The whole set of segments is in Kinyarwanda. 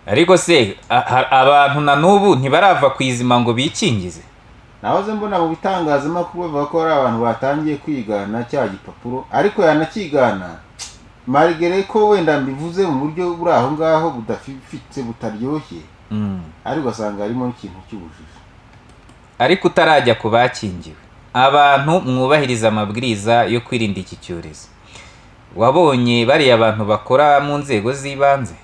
Ariko se abantu na n'ubu ntibarava ku izima ngo bikingize? Nahoze mbona mu bitangazamakuru bavuga ko hari abantu batangiye kwigana cya gipapuro, ariko yanakigana malgré ko wenda mbivuze mu buryo buri aho ngaho budafifitse, butaryoshye, ariko ugasanga harimo n'ikintu cy'ubujiji. Ariko utarajya ku bakingiwe, abantu mwubahiriza amabwiriza yo kwirinda iki cyorezo. Wabonye bariya bantu bakora mu nzego z'ibanze?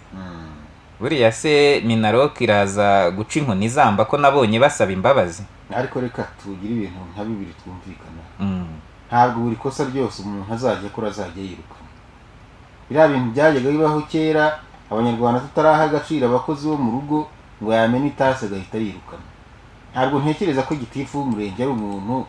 Buriya se MINALOC iraza guca inkoni izamba, ko nabonye basaba imbabazi? Ariko reka tugire ibintu nka bibiri twumvikana. Ntabwo buri kosa ryose umuntu azajya akora azajya yirukana. Biriya bintu byajyaga bibaho kera, Abanyarwanda tutaraha agaciro abakozi bo mu rugo, ngo yamena itasi agahita yirukana. Ntabwo ntekereza ko gitifu w'umurenge ari umuntu,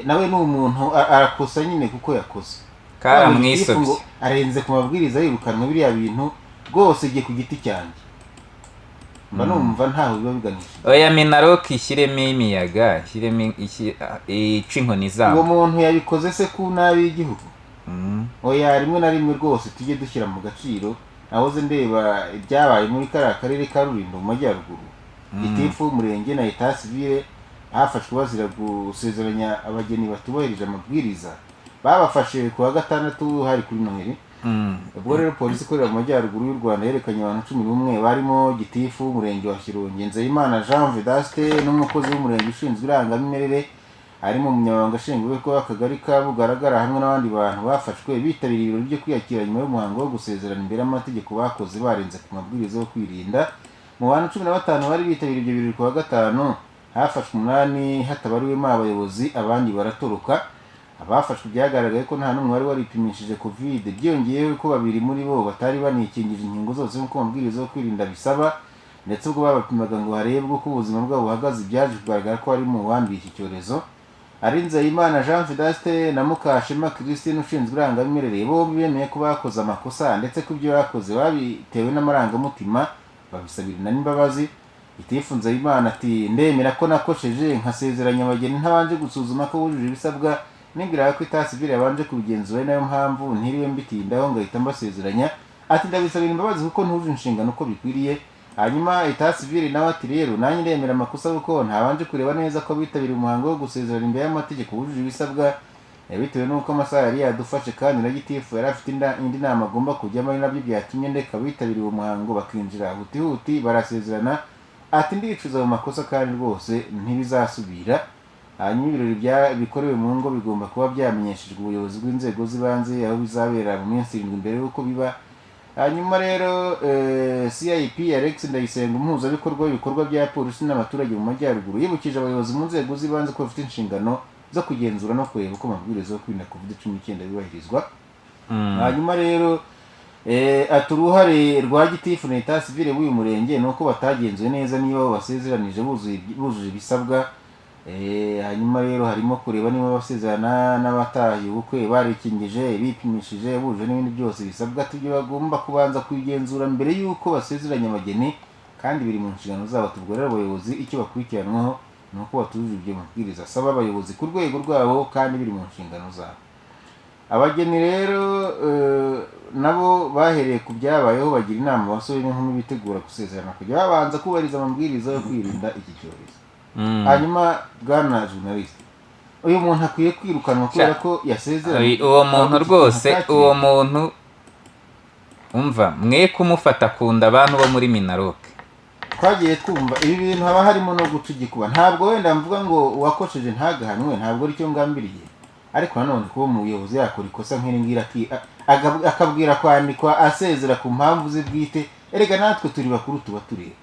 nawe ni umuntu, arakosa nyine kuko yakoze. Karamwisobye. Gitifu ngo arenze ku mabwiriza yirukanwa, biriya bintu rwose jye ku giti cyanjye mba numva ntaho biba biganisha. Oya, MINALOC ishyiremo imiyaga, ishyiremo ica inkoni Uwo izamba. muntu yabikoze se ku nabi y'igihugu? Oya, rimwe na rimwe rwose tujye dushyira mu gaciro. Nahoze ndeba ibyabaye muri kariya karere ka Rulindo mu majyaruguru. Gitifu w'umurenge na état civil bafashwe bazira gusezeranya abageni batubahirije amabwiriza. Babafashe ku wa gatandatu, hari kuri Noheli. Ubwo rero polisi ikorera mu majyaruguru y'u Rwanda yerekanye abantu 11 barimo gitifu w'umurenge wa Shyorongi, Nzeyimana Jean Vedaste, n'umukozi w'umurenge ushinzwe irangamimerere, harimo umunyamabanga nshingwabikorwa w'akagari ka Bugaragara, hamwe n'abandi bantu bafashwe bitabiriye ibirori byo kwiyakira nyuma y'umuhango wo gusezerana imbere y'amategeko bakoze barenze ku mabwiriza yo kwirinda. Mu bantu 15 bari bitabiriye ibyo birori ku wa gatanu, hafashwe umunani hatabariwemo abayobozi, abandi baratoroka. Abafashwe byagaragaye ko nta n'umwe wari waripimishije Covid. Byongeyeho ko babiri muri bo batari banikingije inkingo zose nk'uko amabwiriza yo kwirinda bisaba. Ndetse ubwo babapimaga ngo harebwe uko ubuzima bwabo buhagaze, byaje kugaragara ko harimo uwanduye iki cyorezo. Ari Nzeyimana Jean Vedaste na Mukashema Christine ushinzwe irangamimerere, bombi bemeye ko bakoze amakosa, ndetse ko ibyo bakoze babitewe n'amarangamutima, babisabira n'imbabazi. Gitifu Nzeyimana ati: "Ndemera ko nakosheje nkasezeranya abageni ntabanje gusuzuma ko bujuje ibisabwa. Nibwiraga ko état civil yabanje kubigenzura, ari nayo mpamvu ntiriwe mbitindaho ngahita mbasezeranya." Ati: "Ndabisabira imbabazi kuko ntuje inshingano uko bikwiriye." Hanyuma état civil nawe ati: "Rero nanjye ndemera amakosa kuko ntabanje kureba neza ko abitabiriye umuhango wo gusezerana imbere y'amategeko wujuje ibisabwa, bitewe n'uko amasaha yari yadufashe kandi na gitifu yari afite indi nama agomba kujyamo, ari nabyo byatumye ndeka abitabiriye uwo muhango bakinjira huti barasezerana." Ati: "Ndicuza mu makosa kandi rwose ntibizasubira." Hanyuma ibirori bikorewe mu ngo bigomba kuba byamenyeshejwe ubuyobozi bw'inzego z'ibanze aho bizabera mu minsi 7 mbere y'uko biba. Hanyuma rero CIP Alex Ndayisenga, umuhuzabikorwa w'ibikorwa bya polisi n'abaturage mu majyaruguru, yibukije abayobozi mu nzego z'ibanze ko bafite inshingano zo kugenzura no kureba uko amabwiriza yo kwirinda Covid-19 yubahirizwa. Hanyuma rero ati: "Uruhare rwa gitifu na état civil b'uyu murenge ni uko batagenzuye neza niba abo basezeranije bujuje ibisabwa." Hanyuma rero harimo kureba niba abasezerana n'abatahiye ubukwe barikingije, bipimishije, bujuje n'ibindi byose bisabwa. Tubyo bagomba kubanza kubigenzura mbere y'uko basezeranya abageni, kandi biri mu nshingano zabo. Tubwo rero abayobozi icyo bakurikiranwaho ni uko batujuje ibyo mabwiriza asaba abayobozi ku rwego rwabo, kandi biri mu nshingano zabo. Abageni rero nabo bahereye ku byabayeho bagira inama abasore n'inkumi bitegura gusezerana kujya babanza kubahiriza amabwiriza yo kwirinda iki cyorezo. Hanyuma bwana journaliste, uyu muntu akwiye kwirukanwa kubera ko yasezeranye. Uwo muntu Iki kintu rwose, atakiriye. uwo muntu, umva, mwe kumufata kunda, abantu bo muri MINALOC. Twagiye twumva ibi bintu haba harimo no guca igikuba. Ntabwo wenda mvuga ngo uwakosheje ntagahanwe, ntabwo aricyo ngambiriye, ariko nanone kuba umuyobozi yakora ikosa nk'iri ngiri akabwira kwandikwa asezera ku mpamvu ze bwite, erega natwe turi bakuru tuba tureba.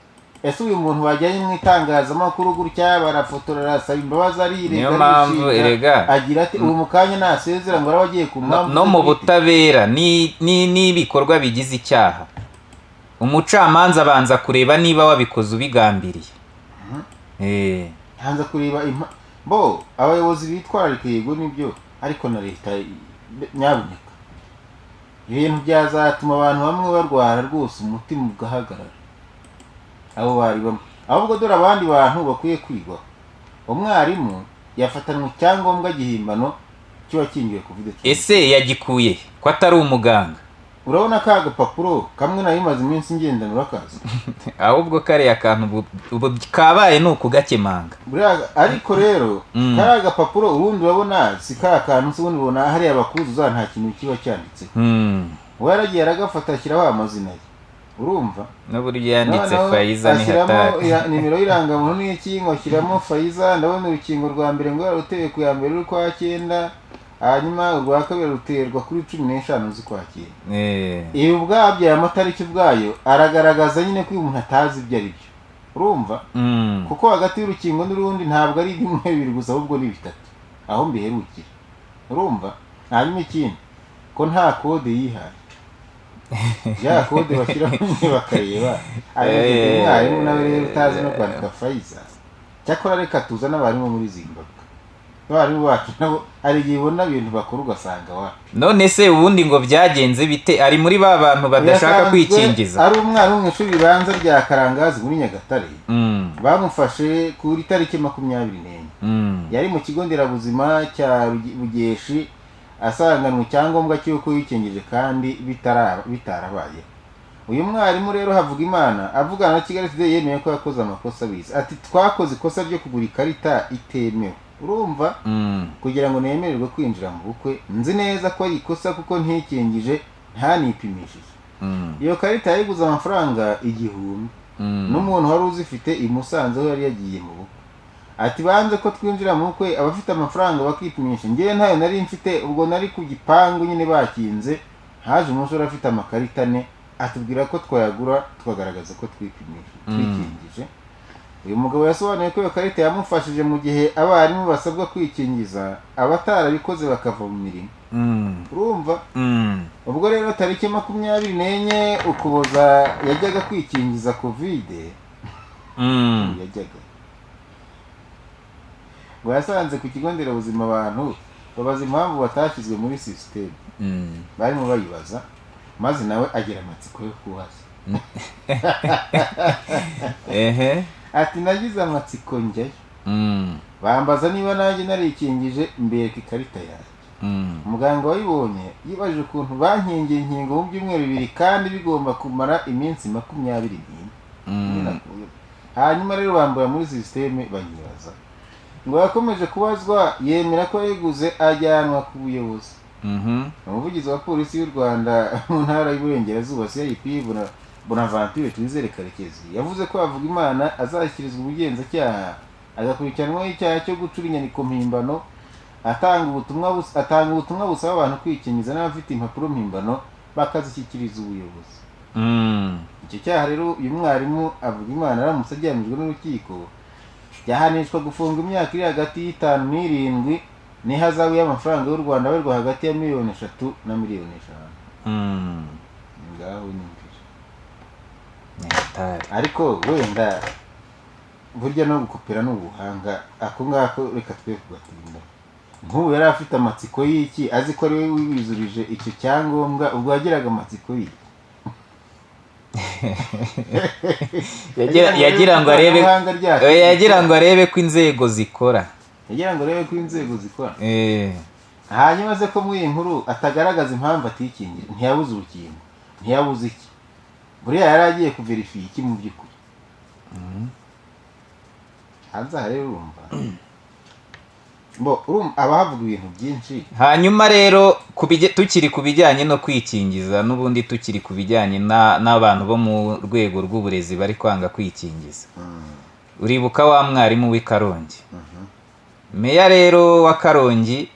Ese uyu muntu bajyanye mu itangazamakuru gutya, barafotora, arasaba imbabazi, arirega, Niyo mpamvu arishinja, erega agira ati ubu mu kanya nasezera ngo araba agiye ku no, mpamvu no ze mu bwite. butabera n'ibikorwa bigize icyaha, umucamanza abanza kureba niba wabikoze ubigambiriye. Hanze kureba bo abayobozi bitwararika, yego nibyo, ariko na leta nyabuneka, ibintu byazatuma abantu bamwe barwara rwose umutima ugahagarara. Abo bari bamwe ahubwo dore abandi bantu bakwiye kwigwaho. Umwarimu yafatanwe icyangombwa gihimbano cy'uwakingiwe Covid-19. Ese yagikuye he, ko atari umuganga? Urabona ka gapapuro kamwe nari maze iminsi ngendana, urakazi? Ahubwo kariya kantu ubu kabaye ni ukugakemanga. Buriya ariko rero kariya gapapuro ubundi urabona si ka kantu se, ubundi ubona hariya bakuzuza nta kintu kiba cyanditseho. We yaragiye aragafata ashyiraho amazina ye, urumva? N'uburyo yanditse. Noneho Fayiza ni ashyiramo hatari. Nimero y'irangamuntu n'iki, ngo ashyiramo Fayiza. Ndabona urukingo rwa mbere ngo yaruteye ku ya mbere y'ukwa cyenda, hanyuma urwa kabiri ruterwa kuri 15 z'ukwa cyenda. Ibi ubwabyo, aya matariki ubwayo aragaragaza nyine ko uyu muntu atazi ibyo ari byo, urumva? Kuko hagati y'urukingo n'urundi ntabwo ari ibyumweru 2 gusa, ahubwo ni 3 aho mbiherukira, urumva? Hanyuma ikindi, ko nta kode yihaye, ya kode bashyiraho nyine bakareba, ariko umwarimu nawe rero utazi no kwandika Fayiza. Cyakora reka tuzane abarimu muri Zimbabwe, abarimu bacu nabo hari igihe ubona ibintu bakora ugasanga wapi. None se ubundi ngo byagenze bite? Ari muri ba bantu badashaka Yasanzwe kwikingiza? ari umwarimu mu ishuri ribanza rya Karangazi muri Nyagatare. Bamufashe kuri tariki 24. Yari mu kigo nderabuzima cya Bugeshi, asanganwe icyangombwa cy'uko yikingije kandi bitarabaye. Uyu mwarimu rero Havugimana avugana na Kigali Today yemeye ko yakoze amakosa abizi. Ati: "Twakoze ikosa ryo kugura ikarita itemewe," urumva, "kugira ngo nemererwe kwinjira mu bukwe. Nzi neza ko ari ikosa kuko ntikingije, ntanipimishije." Iyo karita yayiguze amafaranga 1000 n'umuntu wari uzifite i Musanze aho yari yagiye mu bukwe. Ati: "Banze ko twinjira mu bukwe, abafite amafaranga bakipimisha. Ngewe ntayo nari mfite, ubwo nari ku gipangu nyine bakinze, haje umusore afite amakarita ane, atubwira ko twayagura tukagaragaza ko twipimisha, twikingije." Uyu mugabo yasobanuye ko iyo karita yamufashije mu gihe abarimu basabwa kwikingiza, abatarabikoze bakava mu mirimo. Urumva? Ubwo rero tariki 24 Ukuboza yajyaga kwikingiza COVID. Yajyaga ngo yasanze ku kigo nderabuzima abantu babaza impamvu batashyizwe muri sisiteme. Barimo bayibaza, maze nawe agira amatsiko yo kubaza. Ati: "Nagize amatsiko njyayo, bambaza niba nanjye narikingije, mbereka ikarita yanjye. Umuganga wayibonye yibajije ukuntu bankingiye inkingo mu byumweru 2 kandi bigomba kumara iminsi 24. Nakuyeho. Hanyuma rero bambura muri sisiteme banyibaza." Ngo yakomeje kubazwa yemera ko yayiguze, ajyanwa ku buyobozi. Umuvugizi wa Polisi y'u Rwanda mu Ntara y'Iburengerazuba, CIP Bonaventure Twizere Karekezi, yavuze ko Havugimana azashyikirizwa ubugenzacyaha agakurikiranwaho icyaha cyo gucura inyandiko mpimbano atanga ubutumwa busaba abantu kwikingiza, n'abafite impapuro mpimbano bakazishyikiriza ubuyobozi. Icyo cyaha rero uyu mwarimu Havugimana aramutse agihamijwe n'urukiko, yahanishwa gufunga imyaka iri hagati y'itanu n'irindwi n'ihazabu y'amafaranga y'u Rwanda abarirwa hagati ya miliyoni 3 na miliyoni 5. Ngaho nyumvira. Ni hatari. Ariko wenda burya no gukopera ni ubuhanga, ako ngako reka twe kugatinda. Nk'ubu yari afite amatsiko y'iki, azi ko ari we wizurije icyo cyangombwa? Ubwo yagiraga amatsiko y'iki? Yagira ngo arebe Ikoranabuhanga ryacu. Yagira ngo arebe ko inzego zikora. Yagira ngo arebe ko inzego zikora. Hanyuma se ko muri iyi nkuru atagaragaza impamvu atikingira, ntiyabuze urukingo, ntiyabuze iki, buriya yari agiye kuverifiya iki mu by'ukuri? Hanze aha rero urumva bo urumva abahavuga ibintu byinshi. Hanyuma rero tukiri ku bijyanye no kwikingiza, n'ubundi tukiri ku bijyanye n'abantu bo mu rwego rw'uburezi bari kwanga kwikingiza, uribuka wa mwarimu w'i Karongi? Meya rero wa Karongi,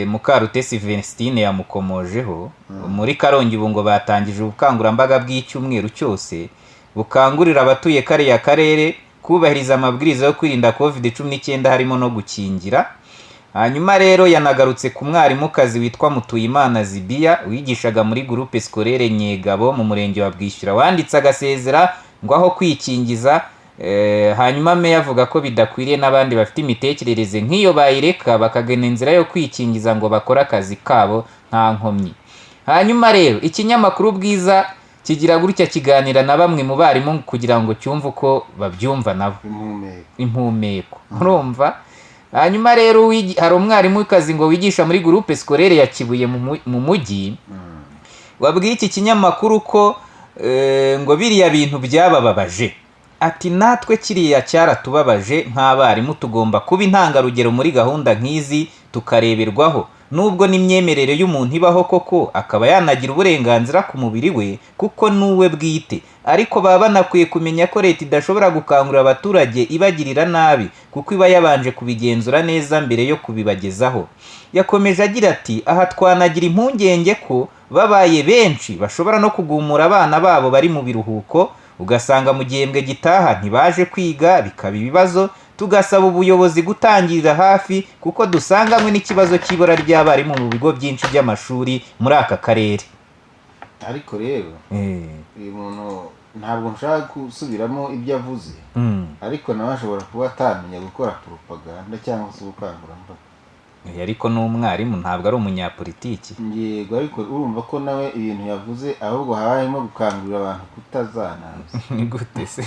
Mukarutesi Vestine, yamukomojeho. Muri Karongi ubu ngo batangije ubukangurambaga bw'icyumweru cyose bukangurira abatuye kariya karere kubahiriza amabwiriza yo kwirinda COVID-19, harimo no gukingira. Hanyuma rero yanagarutse ku mwarimukazi witwa Mutuyimana Zibiya wigishaga muri Groupe Scolaire Nyegabo mu Murenge wa Bwishyura, wanditse agasezera ngo aho kwikingiza. Hanyuma meya avuga ko bidakwiriye, n'abandi bafite imitekerereze nk'iyo bayireka bakagana inzira yo kwikingiza ngo bakore akazi kabo nta nkomyi. Hanyuma rero ikinyamakuru Bwiza kigira gutya kiganira na bamwe mu barimu kugira ngo cyumve uko babyumva nabo. Impumeko. Impumeko, urumva? Hanyuma rero hari umwarimukazi ngo wigisha muri Groupe Scolaire ya Kibuye mu mujyi. Wabwiye iki kinyamakuru ko ngo biriya bintu byabababaje. Ati natwe kiriya cyaratubabaje nk'abarimu, tugomba kuba intangarugero muri gahunda nk'izi tukareberwaho, nubwo n'imyemerere y'umuntu ibaho koko, akaba yanagira uburenganzira ku mubiri we kuko n'uwe bwite, ariko baba banakwiye kumenya ko leta idashobora gukangurira abaturage ibagirira nabi, kuko iba yabanje kubigenzura neza mbere yo kubibagezaho. Yakomeje agira ati aha twanagira impungenge ko babaye benshi bashobora no kugumura abana babo bari mu biruhuko, ugasanga mu gihembwe gitaha ntibaje kwiga, bikaba ibibazo. Tugasaba ubuyobozi gutangirira hafi kuko dusanganywe n'ikibazo cy'ibura ry'abarimu mu bigo byinshi by'amashuri muri aka karere. Ariko rero uyu muntu ntabwo nshaka gusubiramo ibyo avuze, ariko nawe ashobora kuba atamenya gukora propaganda cyangwa se ubukangurambaga. Ariko ni umwarimu, ntabwo ari umunyapolitiki. Yego, ariko urumva ko nawe ibintu yavuze ahubwo habayemo gukangurira abantu kutazanaza. Ni gute se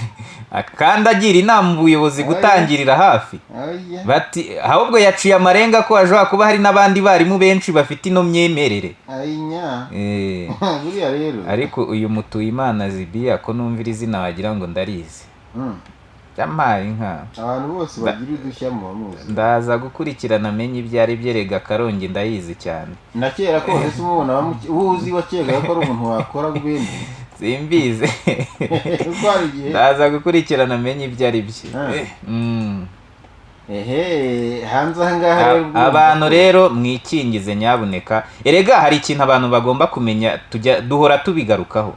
kandi agira inama ubuyobozi gutangirira hafi? Oya. Bati ahubwo yaciye amarenga ko hashobora kuba hari n'abandi barimu benshi bafite ino myemerere. Ayinya. Buriya rero Ariko uyu Mutuyimana Zibiya, ko numvira izina wagira ngo ndarizi. Yampaye inka. Abantu bose bagira udushya mu bamuzi. Ndaza gukurikirana amenye ibyo ari byo. Rega Karongi ndayizi cyane. Na kera kose se umubona uwo uzi wakekaga ko ari umuntu wakora bene Simbizi. Kuko hari igihe Ndaza gukurikirana amenye ibyo ari byo. Ehe, hanze aha ngaha rero urumva Abantu rero mwikingize nyabuneka. Erega hari ikintu abantu bagomba kumenya, tujya duhora tubigarukaho.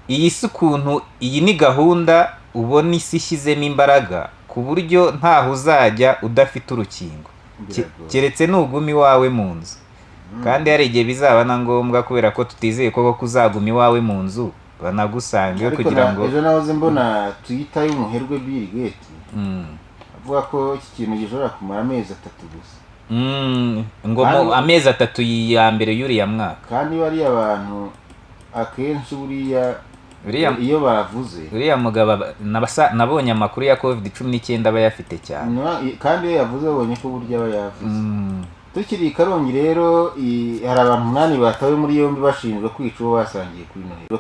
Iyi si ukuntu, iyi ni gahunda ubona isi ishyizemo imbaraga ku buryo ntaho uzajya udafite urukingo. Biragoye. Keretse nuguma iwawe mu nzu, kandi hari igihe bizaba na ngombwa kubera ko tutizeye ko koko uzaguma iwawe mu nzu banagusange Ariko kugira ngo ejo nahoze mbona Twitter y'umuherwe Bill Gates avuga ko iki kintu gishobora kumara amezi 3 gusa. Ngo mu amezi 3 ya mbere y'uriya mwaka. Kandi bariya bantu akenshi buriya iyo bavuze Uriya mugabo nabonye amakuru ya COVID-19 aba ayafite cyane. Kandi iyo yavuze babonye ko burya aba yavuze. Tukiri i Karongi rero, hari abantu 8 batawe muri yombi bashinjwa kwica uwo basangiye kuri Noheli.